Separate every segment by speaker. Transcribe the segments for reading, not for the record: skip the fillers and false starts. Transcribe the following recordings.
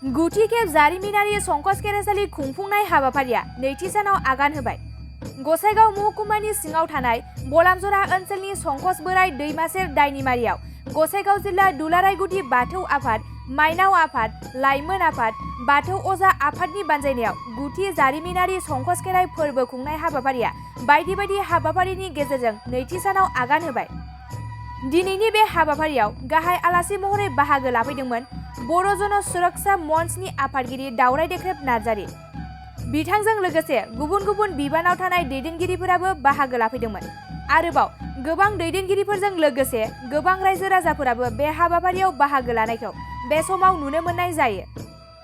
Speaker 1: गुथि खेब जारिमिनारि संकस खेराइसालि खुंफुंनाय हाबाफारिया नैथि सानाव आगान होबाय। गसाइगाव महकुमानि सिङाव थानाय बलामजरा ओनसोलनि संकस बोराइ दैमासेर दायनिमारियाव गसाइगाव जिल्ला दुलाराय गुदि बाथौ आफाद, माइनाव आफाद, लाइमोन आफाद, बाथौ अजा आफादनि बानजायनायाव गुथि जारिमिनारि संकस खेराइ फोरबो खुंनाय हाबाफारिया बायदि बायदि हाबाफारिनि गेजेरजों नैथि सानाव आगान होबाय। दिनैनि बे हाबाफारियाव गाहाय आलासि महरै बाहागो लाफैदोंमोन बर' जन सुरक्षा मन्चनि आफादगिरि दावराय देख्रेब नार्जारि। बिथांजों लोगोसे गुबुन गुबुन बिबानाव थानाय दैदेनगिरिफोराबो बाहागो लाफैदोंमोन। आरोबाव गोबां दैदेनगिरिफोरजों लोगोसे गोबां रायजो राजाफोराबो बे हाबाफारियाव बाहागो लानायखौ बे समाव नुनो मोननाय जायो।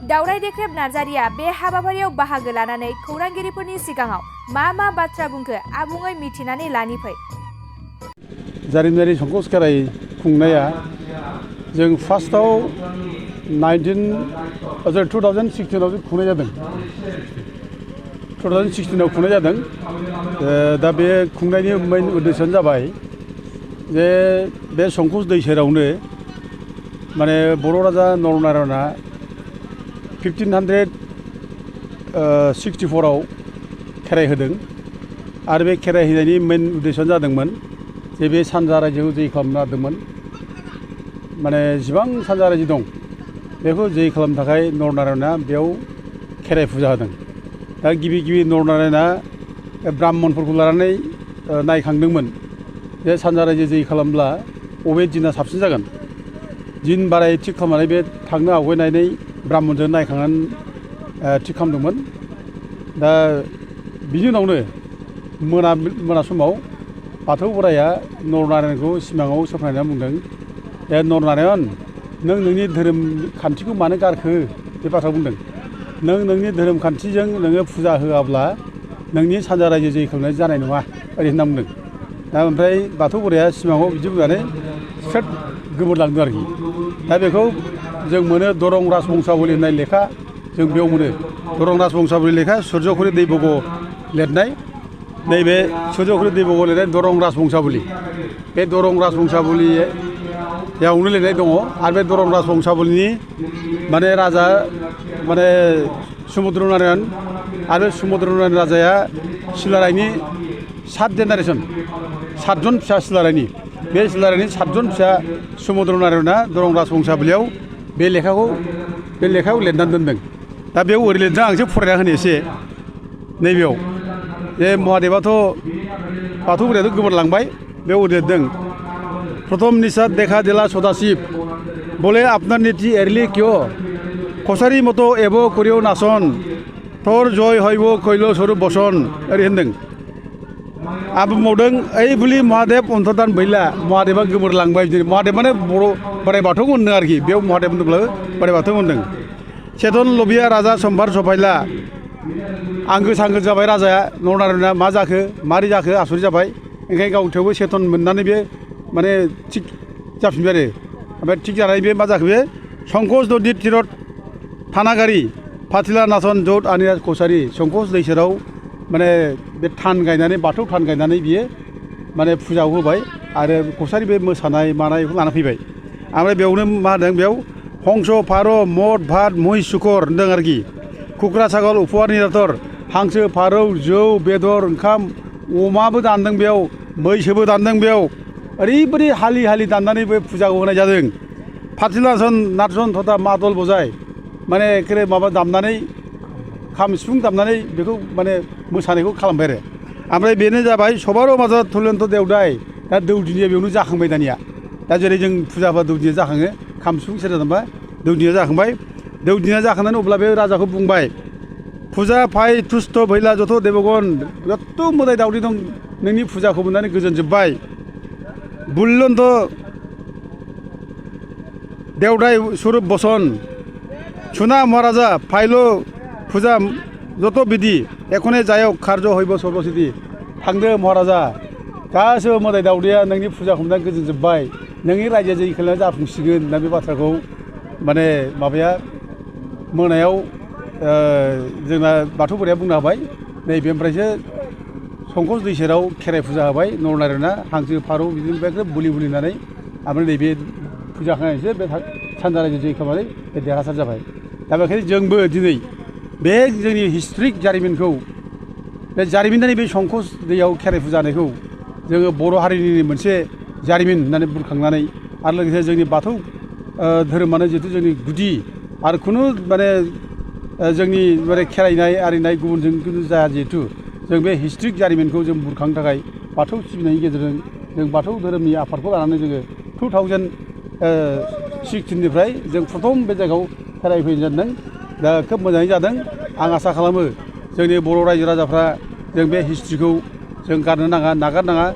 Speaker 1: दावराय देख्रेब नार्जारिया बे हाबाफारियाव बाहागो लानानै खौरांगिरिफोरनि सिगाङाव मा बाथ्रा बुंखो आबुङै मिथिनानै लानि फै।
Speaker 2: जारिमिनारि संकस खेराइ खुंनाया जों फार्स्टआव 2016 खुंनाय जादों। 2016 खुंनाय जादों। दा बे खुंनायनि मेन उद्देश्यआनो जाबाय जे बे संकस दै सेरावनो माने बर' राजा नरनारायणआ 1564 खेराइ होदों आरो बे खेराइ होनायनि मेन उद्देश्यआनो जादोंमोन जे बे सानजा रायजोखौ जै खालामनो हादोंमोन। माने जिबां सानजा रायजो दं बेखौ जै खालामनो थाखाय नरनारायणआ बेयाव खेराइ फुजा होदों। दा गिबि नरनारायणआ ब्राह्मणफोरखौ लानानै नायखांदोंमोन जे सानजा रायजो जै खालामब्ला बबे दिना साबसिन जागोन। दिन बाराय थिग खालामनानै बे थांनो आवगायनानै ब्राह्मणजों नायखांनानै थिग खालामदोंमोन। दा बिनि उनावनो मोना समाव बाथौ बोराइया नरनारायणखौ सिमाङाव सफायनानै बुंदों, ए नरनारायण, नों नोंनि धोरोम खान्थिखौ मानो गारखो बे बाथ्रा बुंदों। नों नोंनि धोरोम खान्थिजों नोङो फुजा होआब्ला नोंनि सानजा रायजो जै खालामनाय जानाय नङा ओरै होनना बुंदों। दा ओमफ्राय बाथौ बोराइया सिमाङाव बिदि बुंनानै स्रोद गोमोरलांदों आरोखि। दा बेखौ जों मोनो दरं राजबंसावलि होननाय लेखा जों बेयाव मोनो। दरं राजबंसावलि लेखा सुर्यखुरि दैबग' लिरनाय, नैबे सुर्यखुरि दैबग' लिरनाय दरं राजबंसावलि। बे दरं राजबंसावलियावनो लिरनाय दङ। आरो बे दरं राजबंसावलिनि माने राजा माने समुद्र नारायण, आरो समुद्र नारायण राजाया सिलारायनि 7 जेनेरेसन, 7 जन फिसा सिलारायनि। बे सिलारायनि 7 जन फिसा समुद्र नारायणआ दरं राजबंसावलियाव बे लेखायाव लिरनानै दोनदों। दा बेयाव ओरै लिरदों, आं एसे फरायना होनो एसे नैबेयाव जे महादेबाथ' बाथौ बोराइयाथ' गोमोरलांबाय। बेयाव ओरै लिरदों, प्रथम निषाद देखा दिला सदाशिव बोले आपनार नीति एरली क्यों कसारी मतो एबो करियो नासन थर जय हयब कैल स्वरूप बसन ओरै होनदों। आं बुंबावदों, ओइ बुलि महादेब अन्तर्धान भैला, महादेबा गोमोरलांबाय। बिदिनो महादेब माने बर' बोराइ बाथौखौ होनदों आरोखि। बेयाव महादेब होनदोंब्लाबो बोराइ बाथौ होनदों। चेतन लबिया राजा सम्भार सफायला, आंगो सांगो जाबाय राजाया नरनारायणआ। मा जाखो, मारै जाखो, आसुरित जाबाय। ओंखायनो गाव थेवबो चेतन मोननानै बे माने थिग जाफिनबाय आरो। ओमफ्राय थिग जानानै बे मा जाखो, बे संकस नदी तीरथ थानागारि फाथिला नासन जौत आनिया कसारी, संकस दै सेराव माने बे थान गायनानै, बाथौ थान गायनानै बियो माने फुजाखौ होबाय आरो कसारी बे मोसानाय मानायखौ लाना फैबाय। ओमफ्राय बेयावनो मा होदों, बेयाव हंस फार' मद भात महिष सुकर होनदों आरोखि। कुक्रा छागल उपहार निरातर, हांसो फारौ जौ बेदर ओंखाम अमाबो दानदों बेयाव, मैसोबो दानदों बेयाव। ओरैबायदि हालि दाननानै बे फुजाखौ होनाय जादों। फाथिलासन नाथसन थथा मादल बजाय, माने एखेबारे माबा दामनानै, खाम सिफुं दामनानै बेखौ माने मोसानायखौ खालामबाय आरो। ओमफ्राय बेनो जाबाय सबार' माजा थुलेन्थ' देवदाय। दा दौदिनिया बेयावनो जाखांबाय दानिया। दा जेरै जों फुजा होबा दौदिनिया जाखाङो, खाम सिफुं सेरजा दामबा दौदिनिया जाखांबाय। दौदिनिया जाखांनानै अब्ला बे राजाखौ बुंबाय, फुजा फाय तुस्थ भैला जथ' देबगन, जथ' मोदाय दावदै दं नोंनि फुजाखौ मोननानै गोजोनजोब्बाय। बुल्लन्थ देवदाय स्वरूप बसन, सुना महाराजा फाइल' फुजा जथ' बिदि एखने जायक कार्य हयब सर्बसिद्धि। थांदो महाराजा, गासैबो मोदाय दावदैया नोंनि फुजाखौ मोननानै गोजोनजोब्बाय, नोंनि रायजो जै खालामनाया जाफुंसिगोन होनना बे बाथ्राखौ माने माबाया मोनायाव जोंना बाथौ बोराइया बुंना होबाय। नैबेनिफ्रायसो संकस दै सेराव खेराइ फुजा होबाय नरनारायणआ, हांसो फारौ बिदिनो बुलि होनानै। ओमफ्राय नैबे फुजा होनानैसो बे सानजा रायजो जै खालामनानै बे देरहासार जाबाय। दा बेखायनो जोंबो दिनै बे जोंनि हिस्ट्रिक जारिमिनखौ बे जारिमिनारि बे संकस दैयाव खेराइ फुजा जानायखौ जोङो बर' हारिनि मोनसे जारिमिन होननानै बुरखांनानै आरो लोगोसे जोंनि बाथौ धोरोमानो जिहेथु जोंनि गुदि आरो खुनु माने जोंनि माने खेराइनाय आरिनाय गुबुनजों खिन्थु जाया जिहेथु जों बे हिस्ट्रिक जारिमिनखौ जों बुरखांनो थाखाय बाथौ सिबिनायनि गेजेरजों जों बाथौ धोरोमनि आफादखौ लानानै जोङो 2016निफ्राय जों प्रथम बे जायगायाव खेराइ फैनाय जादों। दा खोब मोजाङै जादों। आं आसा खालामो जोंनि बर' रायजो राजाफ्रा जों बे हिस्ट्रिखौ जों गारनो नाङा नागारनाङा।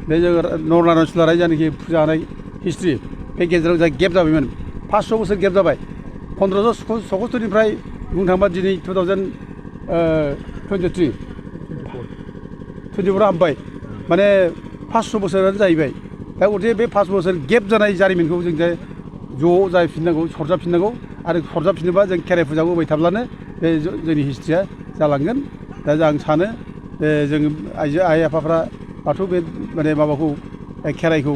Speaker 2: बे जों नरनारायण दुलाराय जायनाखि फुजा होनाय हिस्ट्रि बे गेजेराव जा गेप जाबायमोन 500 बोसोर गेप जाबाय 1576निफ्राय बुंनो थाङोबा दिनै 2024 हाबबाय माने 500 बोसोरानो जाहैबाय। दा गथिखे बे 5 बोसोर गेप जानाय जारिमिनखौ जों ज' जाफिननांगौ सरजाबफिननांगौ आरो सरजाबफिनोबा जों खेराइ फुजाखौ होबाय थाब्लानो बे जोंनि हिस्ट्रिया जालांगोन। दा आं सानो जों आइजो आइ आफाफ्रा बाथौ बे माने माबाखौ खेराइखौ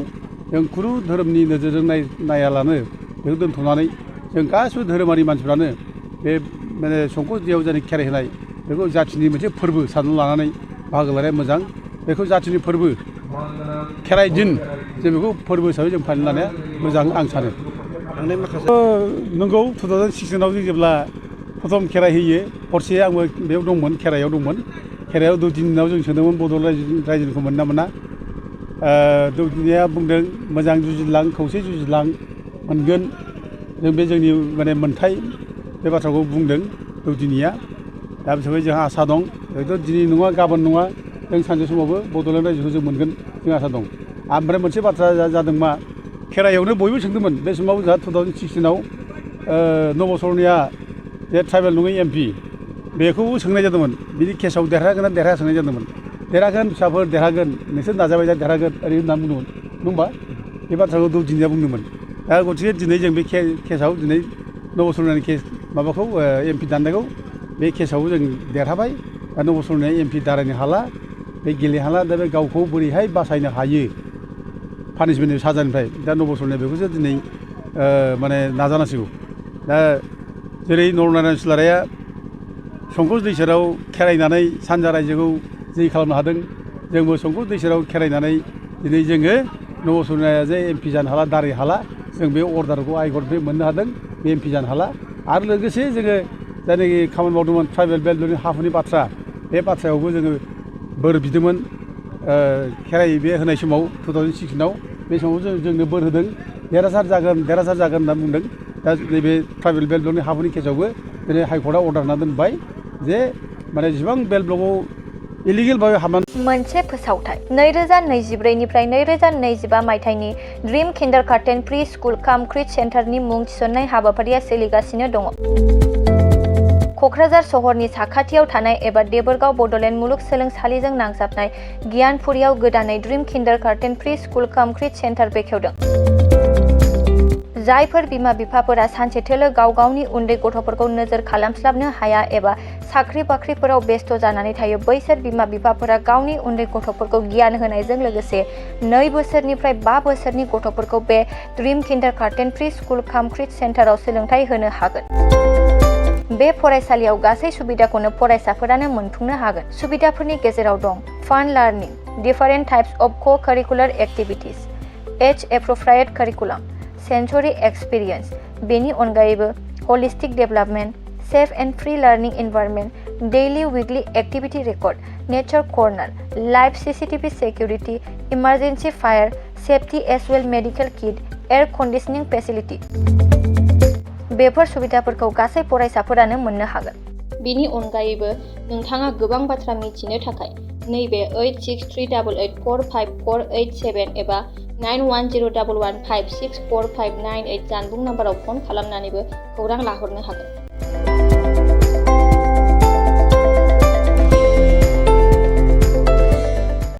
Speaker 2: जों खुनु धोरोमनि नोजोरजों नायालानो बेखौ दोनथ'नानै जों गासिबो धोरोमारि मानसिफ्रानो बे माने संकस दैयाव जाय खेराइ होनाय बेखौ जाथिनि मोनसे फोरबो सानना लानानै बाहागो लानाया मोजां। बेखौ जाथिनि फोरबो खेराइ दिन जों बेखौ फोरबो हिसाबै जों फालिनो लानाया मोजां आं सानो। नंगौ 2016आव जों जेब्ला प्रथम खेराइ होयो हरसे आंबो बेयाव दंमोन खेराइयाव दंमोन। खेराइयाव दौदिनिनाव जों सोंदोंमोन बड'लेण्ड रायजोनिखौ मोनना मोना। दौदिनिया बुंदों मोजां जुजिलां खौसे जुजिलां मोनगोन जों बे जोंनि माने मोनथाय बे बाथ्राखौ बुंदों दौदिनिया। दा बे जोंहा आसा दं हयथ' दिनै नङा गाबोन नङा जों सानसे समावबो बड'लेण्ड रायजोखौ जों मोनगोन जों आसा दं। ओमफ्राय मोनसे बाथ्रा जादों मा खेराइयावनो बयबो सोंदोंमोन बे समाव जोंहा 2016आव नबसरनिया जे ट्राइबेल नङै MP बेखौबो सोंनाय जादोंमोन बिदि केसआव देरहागोन ना देरहाया सोंनाय जादोंमोन। देरहागोन फिसाफोर देरहागोन नोंसोर नाजाबाय दा देरहागोन ओरै होनना बुंदोंमोन नङा होमबा बे बाथ्राखौ दौदिनिया बुंदोंमोन। दा गथिखे दिनै जों बे केसआव दिनै नबसरनानि केस माबाखौ MP दाननायखौ बे केसआव जों देरहाबाय। दा नबसरनाया MP दारायनो हाला बे गेलेनो हाला। दा बे गावखौ बोरैहाय बासायनो हायो पानिशमेन्ट साजानिफ्राय दा नबसरनाया बेखौसो दिनै माने नाजानांसिगौ। दा जेरै नरनारायण दुलाराया संकस दै सेराव खेराइनानै सानजा रायजोखौ जै खालामनो हादों जोंबो संकस दै सेराव खेराइनानै दिनै जोङो नबसरनाया जे MP जानो हाला दाराय हाला जों बे अर्डारखौ हाइकर्टनिफ्राय मोननो हादों बे MP जानो हाला। आरो लोगोसे जोङो जायनाखि खामानि मावदोंमोन ट्राइबेल बेल्टनि हाफोरनि बाथ्रा बे बाथ्रायावबो जोङो बोर बिदोंमोन खेराइ बे होनाय समाव 2016आव बे समाव जोंनो बोर होदों देरहासार जागोन होनना बुंदों। दा नैबे ट्राइबेल बेल्टनि हाफोरनि केसआवबो दिनै हाइकर्टआ अर्डार होना दोनबाय जे माने जेसेबां बेल्ट ब्लकआव इलिगेल भाबै हाबनानै
Speaker 1: मोनसे फोसावथाय 2024निफ्राय 2025 मायथाइनि ड्रिम किन्डारगार्टेन प्रि स्कुल काम क्रिट सेन्टारनि मुं थिसननाय हाबाफारिया सोलिगासिनो दङ। क'क्राझार सहरनि साखाथियाव थानाय एबा देबोरगाव बड'लेण्ड मुलुगसोलोंसालिजों नांजाबनाय गियानपुरियाव गोदानै ड्रिम किन्डारगार्टेन प्रि स्कुल काम क्रिट सेन्टार बेखेवदों। जायफोर बिमा बिफाफोरा सानसेथोलो गाव गावनि उन्दै गथ'फोरखौ नोजोर खालामस्लाबनो हाया एबा साख्रि बाख्रिफोराव बेस्थ' जानानै थायो बैसोर बिमा बिफाफोरा गावनि उन्दै गथ'फोरखौ गियान होनायजों लोगोसे 2 बोसोरनिफ्राय 5 बोसोरनि गथ'फोरखौ बे ड्रिम किन्डारगार्टेन प्रि स्कुल काम क्रिट सेन्टाराव सोलोंथाइ होनो हागोन। बे फरायसालियाव गासै सुबिदाखौनो फरायसाफोरानो मोनफुंनो हागोन। सुबिदाफोरनि गेजेराव दं fun learning, different types of co-curricular activities, age appropriate curriculum, sensory experience, बेनि अनगायैबो holistic development, safe and free learning environment, daily weekly activity record, nature corner, live CCTV security, emergency fire safety as well medical kit, air conditioning facility. बेफोर सुबिदाफोरखौ गासै फरायसाफोरानो मोननो हागोन। बेनि अनगायैबो नोंथाङा गोबां बाथ्रा मिथिनो थाखाय नैबे 8638145487 एबा 910115645898 जानबुं नाम्बाराव फन खालामनानैबो खौरां लाहरनो हागोन।